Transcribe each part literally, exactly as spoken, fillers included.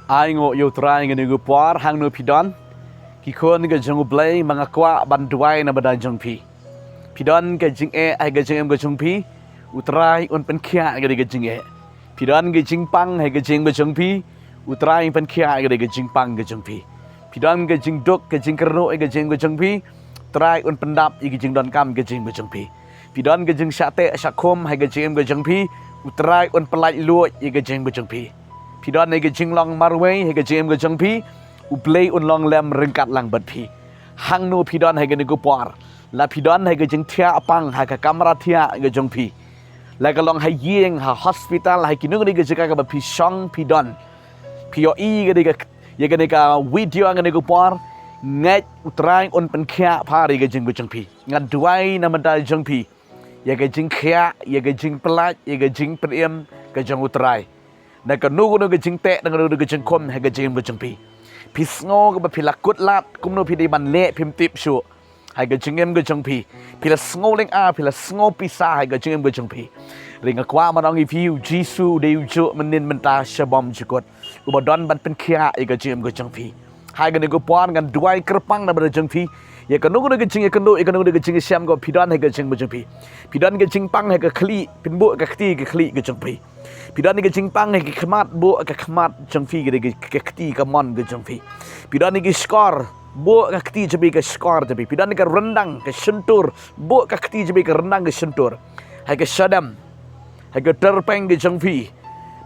Ai nguh ïa u Trai ngi ngi por hangno phi don, ki khun ka jong u Blei, ma nga kwah ban duwai na bynta jong phi. Phi don ka jingeh ha ka jingim ka jong phi, u Trai un pynkhiah ïa ka jingeh. Phi don ka jingpang ha ka jingim ka jong phi, u Trai un pynkhiah ïa ka jingpang ka jong phi. Phi don ka jingduk ka jingkyrduh ha ka jingim ka jong phi, u Trai un pyndap ïa ka jingdonkam ka jingim ka jong phi. Phi don ka jingshah teh shah khum ha ka jingim ka jong phi, u Trai un pyllait luid ïa ka jingim ka jong phi. Phi don ha ka jinglong marwei ha ka jingim ka jong phi, u Blei un long lem ryngkat lang bad phi. Hangno phi don ha kane ka por, la phi don ha ka jingthiah pang ha ka kamra thiah ka jong phi, la ka long ha ïing, ha hospital, ha kino kino ka jaka kaba phi shong phi don, phi ïohi ïa kane ka, ïa kane ka video ha kane ka por, ngeit u Trai un pynkhiah pha ïa ka jingim ka jong phi. Nga duwai na bynta jong phi ïa ka jingkhiah, ïa ka jingpyllait, ïa ka jingpynim ka jong u Trai. Na kano kano ka jingteh, na kano kano ka jingkhum ha ka jingim ka jong phi. Phi sngew kaba phi la kut lad, kumno phi dei ban leh phim tip shuh ha ka jingim ka jong phi. Phi la sngew lynga, phi la sngew pisa ha ka jingim ka jong phi. Hynrei nga kwah ban ong ïa phi, u Jisu u dei u juh mynnin mynta sha bymjukut, uba don ban pynkhiah ïa ka jingim ka jong phi. Ha kane ka por ngan duwai kyrpang na bynta jong phi. Ïa kano kano ka jingïakynduh, ïa kano kano ka jingïashem kaba phi don ha ka jingim ka jong phi. Phi don ka jingpang ha ka khlieh, phin buh ka kti ha ka khlieh ka jong phi. Phi don ka jingpang ha ka khmat, buh ka khmat jong phi ha ka, ka kti ka mon ka jong phi. Phi don ka shkor, buh ka kti jong phi ha ka shkor jong phi. Phi don ka ryndang ka shyntur, buh ka kti jong phi ha ka ryndang ka shyntur. Ha ka shadem, ha ka tyrpeng ka jong phi.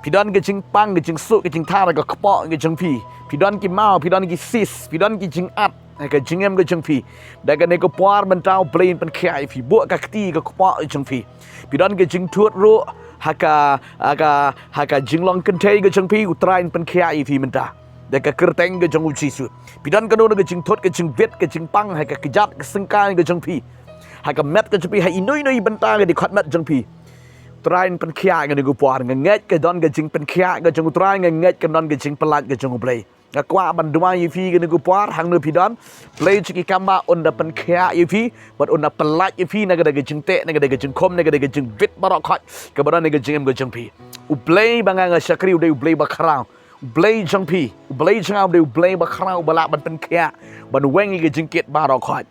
Phi don ka jingpang, ka jingsuk, ka jingthar ha ka kpoh ka jong phi. Phi don ki maw, phi don ki cyst, phi don ki jingat ha ka jingim ka jong phi. Da kane ka por mynta u Blei un pynkhiah ïa phi, buh ka kti ha ka kpoh ka jong phi. Phi don ka jingthut ruh ha ka, ha ka, ha ka jinglong kynthei ka jong phi, u Trai un pynkhiah ïa phi mynta da ka kyrteng ka jong u Jisu. Phi don kano kano ka jingthut, ka jingbit, ka jingpang ha ka kjat ka syngkai ka jong phi, ha ka met ka jong phi, ha ino ino i bynta ka dkhot met jong phi, u Trai un pynkhiah ha kane ka por. Nga ngeit ka don ka jingpynkhiah ka jong u Trai, nga ngeit ka don ka jingpyllait ka jong u Blei. Nga kwah ban duwai ïa phi ha kane ka por, hangno phi don. Blei jong ki kambah un da pynkhiah ïa phi bad un da pyllait ïa phi na ka, da ka jingteh, na ka, da ka jingkhum, na ka, da ka jingbit baroh khoit kaba don ha ka jingim ka jong phi. U Blei ba nga, nga shakri u dei u Blei bakhraw. U Blei jong phi, u Blei jong nga u dei u Blei bakhraw, uba lah ban pynkhiah, ban weng ïa ka jingkit baroh khoit.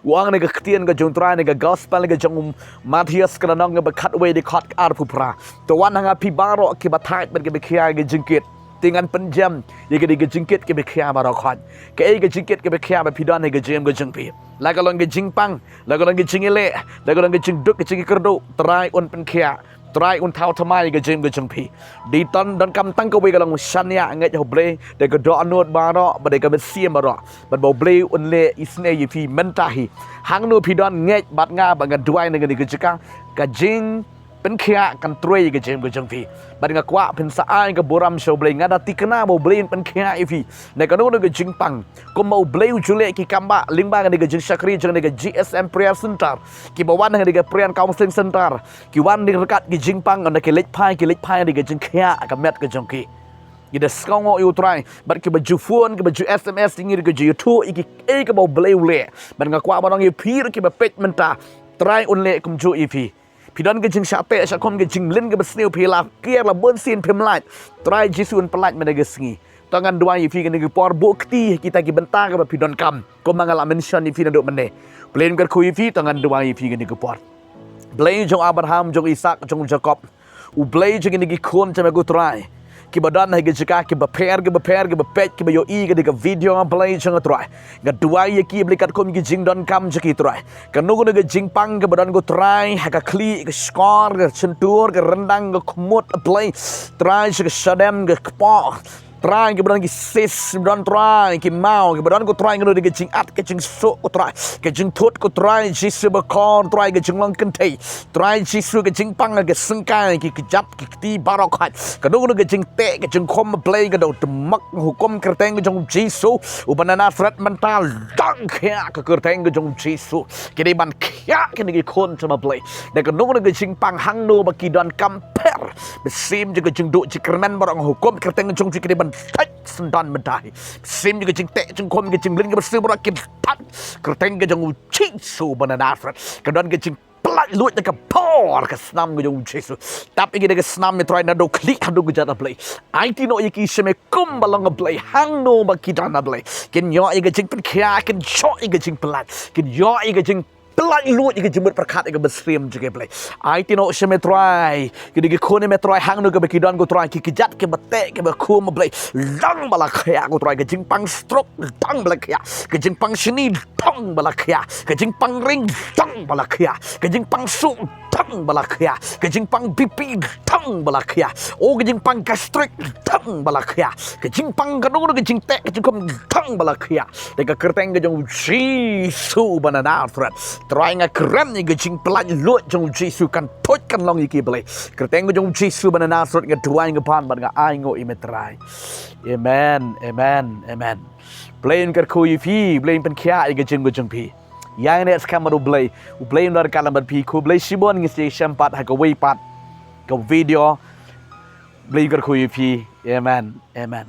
U ong na ka ktien ka jong u Trai, na ka gospel ka jong u Mathaios ka lynnong kaba khatwei, dkhot arphew phra. To wan ha nga phi baroh kiba thait bad kiba khia ïa ka jingkit, te ngan pynjem ïa ka, ïa ka jingkit kaba khia baroh khoit. Kaei ka jingkit kaba khia ba phi don ha ka jingim ka jong phi? La ka long ka jingpang, la ka long ka jingïaleh, la ka long ka jingduk, ka jingkyrduh, u Trai un pynkhiah. U Trai un thaw thymmai ïa ka jingim ka jong phi. Dei tang donkam tang kawei ka long shaniah ngeit ha u Blei da ka dohnud baroh bad da ka mynsiem baroh, bad ba u Blei un leh isynei ïa phi mynta hi. Hangno phi don, ngeit bad nga ba ngan duwai na kane ka jaka, ka jingpynkhiah kan trei ïa ka jingim ka jong phi. Bad nga kwah phin sa ai ka burom sha u Blei, nga da thikna ba u Blei un pynkhiah ïa phi na kano kano ka jingpang. Kumba u Blei u ju leh ki kambah lyngba kane ka jingshakri jong kane ka G S M Prayer Center, kiba wan ha kane ka Prayer Counseling Center, ki wan ryngkat ki jingpang, na ki leit phai, ki leit phai da ka jingkhiah ha ka met ka jong ki. Ngi da sngewnguh ïa u Trai, bad kiba ju phone, kiba ju S M S ïa ngi, ki ju ïathuh ïa kiei kaba u Blei u leh. Bad nga kwah ban ong ïa phi ruh kiba peit mynta, u Trai un leh kumjuh ïa phi. Phi don ka jingshah teh shah khum, ka jinglin kaba sniew, phi la kiar la bun sien phim lait, u Trai Jisu un pyllait mynta ka sngi. To ngan duwai ïa phi ha kane ka por, buh kti ha kita ki bynta kiba phi donkam, kumba nga la mention ïa phi naduh mynne. Blei un kyrkhu ïa phi, to ngan duwai ïa phi ha kane ka por. Blei jong u Abraham, jong u Isak, jong u Jakob, u Blei jong kine ki khun jong me ko Trai, kiba don ha ki jaka kiba pher, kiba pher, kiba peit, kiba ïohi ïa kane ka video, A Blei jong nga Trai. Nga duwai ïa ki, A Blei, katkum ki jingdonkam jong ki Trai. Kano kano ka jingpang kaba don ko Trai, ha ka khlieh, ka shkor, ka shyntur, ka ryndang, ka khmut, A Blei. Trai, sha ka shadem, ka kpoh. Trai, kiba don ki cyst, kiba don Trai ki maw, kiba don ko Trai kano ka jingat, ka jingsuk ko Trai, ka jingthut ko Trai Jisu bakor, Trai ka jinglong kynthei, Trai Jisu ka jingpang ka syngkai, ki kjat ki kti baroh khoit, kano kano ka jingteh ka jingkhum, A Blei, ka dei u tymok, nga hukum kyrteng ka jong u Jisu uba na Nasareth mynta, dang khia ka kyrteng ka jong u Jisu. Ki dei ban khia kine ki khun jong me, A Blei, na kano kano ka jingpang hangno ba ki donkam pher. Mynsiem jong ka jingduh jingkyrmen baroh nga hukum kyrteng ka jong u Jisu, ki dei ban thait syndon mynta hi. Mynsiem jong ka jingteh jingkhum, ka jinglin kaba sniew baroh ki thait kyrteng ka jong u Jisu uba na Nasareth. Ka don ka jingpyllait luid da ka por ka snam ka jong u Jisu. Tap ïa ki da ka snam, me Trai, naduh khlieh haduh kjat, A Blei. Aiti noh ïa ki sha me kum ba long, A Blei, hangno ba ki don, A Blei. Kin ïoh ïa ka jingpynkhiah, kin ïoh ïa ka jingpyllait, kin ïoh ïa ka jingpyllait luid ïa ka jingmut pyrkhat ïa ka mynsiem jong ki, A Blei. Aiti noh sha me Trai, ki da ki khun, me Trai, hangno kaba ki don, ko Trai, ki kjat, kiba teh, kiba khum, A Blei. Long ba la khiah, ko Trai, ka jingpang stroke, long ba la khiah, ka jingpang shini, long ba la khiah, ka jingpang ring, long ba la khiah, ka jingpang suh, long ba la khiah, ka jingpang B P, long ba la khiah, o, ka jingpang gastric, long ba la khiah, ka jingpang kano kano ka jingteh ka jingkhum, long ba la khiah. Da ka kyrteng ka jong u Jisu ba na Nasareth, Trai, nga kren ïa ka jingpyllait luid jong u Jisu, kan tuid kan long ïa ki, Blei. Kyrteng ka jong u Jisu ba na Nasareth nga duwai, nga pan bad nga ainguh ïa me, Trai. Amen, amen, amen. Blei un kyrkhu ïa phi, Blei un pynkhiah ïa ka jingmut jong phi. Ïa ngin ïa skhem bad U Blei, U Blei un don ryngkat lem bad phi. Khublei shibun, ngin sa ïashem pat ha kawei pat ka video. Blei un kyrkhu ïa phi. Amen, amen.